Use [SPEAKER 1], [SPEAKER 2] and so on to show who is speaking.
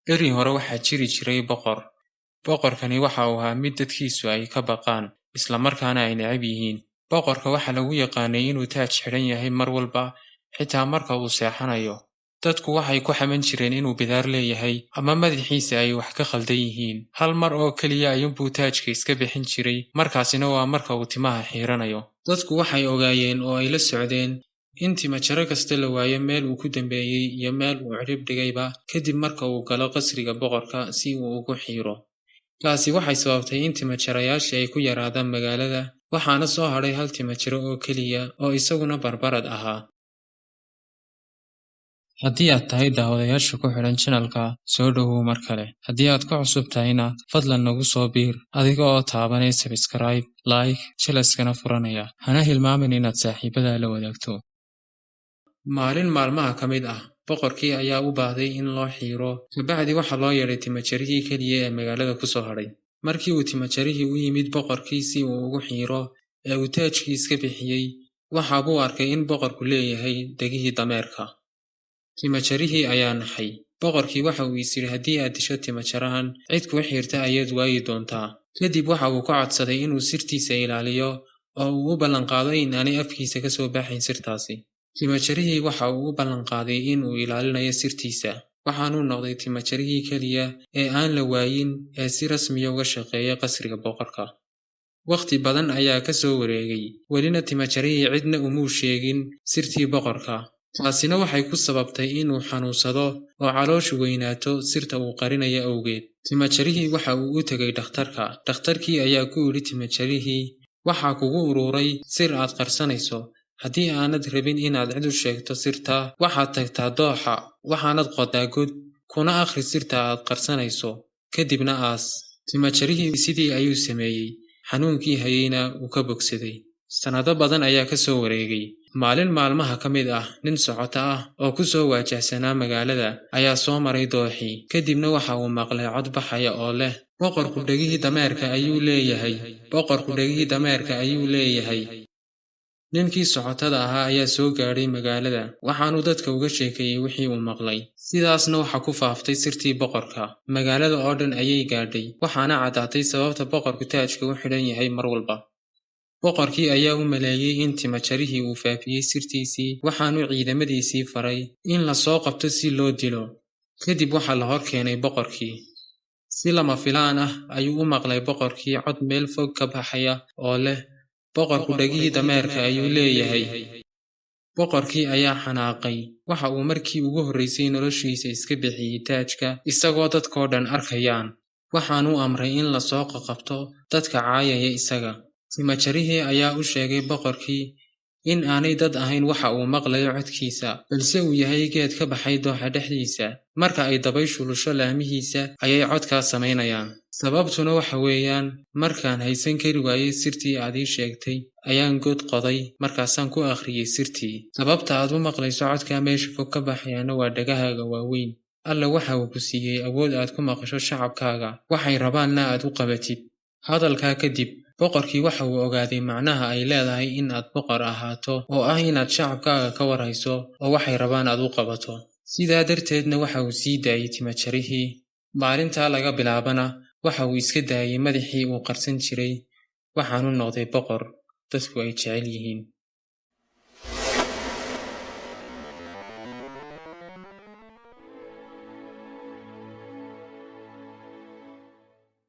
[SPEAKER 1] Beri hore waxaa jiri jiray boqor. Boqorkani waxa uu ahaa mid dadkiisu ay ka baqaan, isla markaana ay necab yihiin. Boqorka waxaa lagu yaqaanay inuu taaj xidhan yahay mar walba, xitaa marka uu seexanayo. Dadku waxay ku xaman jireen inuu bidaar leeyahay ama madaxiisa ay wax ka khaldan yihiin. Hal mar oo keliya ayuunbuu taajka iska bixin jiray, markaasina waa marka uu timaha xiiranayo. Dadku waxay ogaayeen oo ay la socdeen in timajare kasta la waayo meel uu ku dambeeyey iyo meel uu cidhib dhigayba kadib marka uu galo qasriga boqorka si uu ugu xiiro. Taasi waxay sababtay in timajarayaashii ay ku yaraadaan magaalada, waxaana soo hadhay hal timajare oo keliya oo isaguna barbarad ahaa. Haddii aad tahay daawadayaasha ku xidhan channelka, soo dhowow mar kale. Haddii aad ku cusub tahayna, fadlan nagu soo biir adiga oo taabanaya subscribe, like, jalaskana furanaya. Hana hilmaamin inaad saaxiibada la wadaagto. Maalin maalmaha ka mid ah, boqorkii ayaa u baahday in loo xiiro. Kabacdi waxaa loo yeedhay timajarihii keliya ee magaalada ku soo hadhay. Markii uu timajarihii u yimid boqorkii si uu ugu xiiro, ee uu taajkii iska bixiyey, waxa buu arkay in boqorku leeyahay dhegihii dameerka. Timajarihii ayaa naxay. Boqorkii waxa uu is yidhi haddii aad disho timajarahan, cid kuu xiirta ayaad waayi doontaa. Kadib waxa uu ka codsaday inuu sirtiisa ilaaliyo oo uu u ballanqaado in aanay afkiisa ka soo baxayn sirtaasi. Timajarihii waxa uu u ballanqaaday in uu ilaalinayo sirtiisa, waxaanuu noqday timajarihii keliya ee aan la waayin ee si rasmiya uga shaqeeya qasriga boqorka. Wakhti badan ayaa ka soo wareegay, welina timajarihii cidna umuu sheegin sirtii boqorka. Taasina waxay ku sababtay inuu xanuunsado oo calooshu weynaato sirta uu qarinayo awgeed. Timajarihii waxa uu u tegay dhakhtarka. Dhakhtarkii ayaa ku yidhi timajarihii, waxaa kugu ururay sir aad qarsanayso. Haddii aanad rabin inaad cid u sheegto sirta, waxaad tagtaa dooxa, waxaanad qodaa god, kuna akhri sirta aad qarsanayso, kadibna aas. Timajarihii sidii ayuu sameeyey, xanuunkii hayeyna wuu ka bogsaday. Sannado badan ayaa ka soo wareegay. Maalin maalmaha ka mid ah, nin socoto ah oo ku soo waajahsanaa magaalada ayaa soo maray dooxii. Kadibna waxa uu maqlay cod baxaya oo leh, boqorku dhegihii dameerka ayuu leeyahay, boqorku dhegihii dameerka ayuu leeyahay. Ninkii socotada ahaa ayaa soo gaadhay magaalada, waxaanuu dadka uga sheekeeyey wixii uu maqlay. Sidaasna waxa ku faaftay sirtii boqorka. Magaalada oo dhan ayay gaadhay, waxaana caddaatay sababta boqorku taajka u xidhan yahay mar walba. Boqorkii ayaa u maleeyey in timajarihii uu faafiyey sirtiisii, waxaanuu ciidamadiisii faray in la soo qabto si loo dilo. Kadib waxaa la hor keenay boqorkii. Si lama filaan ah ayuu u maqlay boqorkii cod meel fog ka baxaya oo leh, boqorku dhegihii dameerka ayuu leeyahay. Boqorkii ayaa xanaaqay. Waxa uu markii ugu horreysay noloshiisa iska bixiyey taajka, isagoo dadkoo dhan arkayaan. Waxaanuu amray in la soo qaqabto dadka caayaya isaga. Timajarihii ayaa u sheegay boqorkii in aanay dad ahayn waxa uu maqlayo codkiisa, balse uu yahay geed ka baxay dooxa dhexdiisa. Marka ay dabayshu lusho laamihiisa ayay codkaas samaynayaan. Sababtuna waxa weeyaan, markaan haysan kari waayey sirtii aad ii sheegtay, ayaan god qoday, markaasaan ku akhriyey sirtii. Sababta aad u maqlayso codkaa meesha fog ka baxayaana waa dhagahaaga waaweyn. Alla waxa uu ku siiyey awood aad ku maqasho shacabkaaga, waxay rabaanna aad u qabatid. Hadalkaa kadib, boqorkii waxa uu ogaaday macnaha ay leedahay in aad boqor ahaato oo ah inaad shacabkaaga ka warhayso oo waxay rabaan aad u qabato. Sidaa darteedna waxa uu sii daayey timajarihii. Maalintaa laga bilaabana waxa uu iska daayey madaxii uu qarsan jiray, waxaanuu noqday boqor dadku ay jecel yihiin.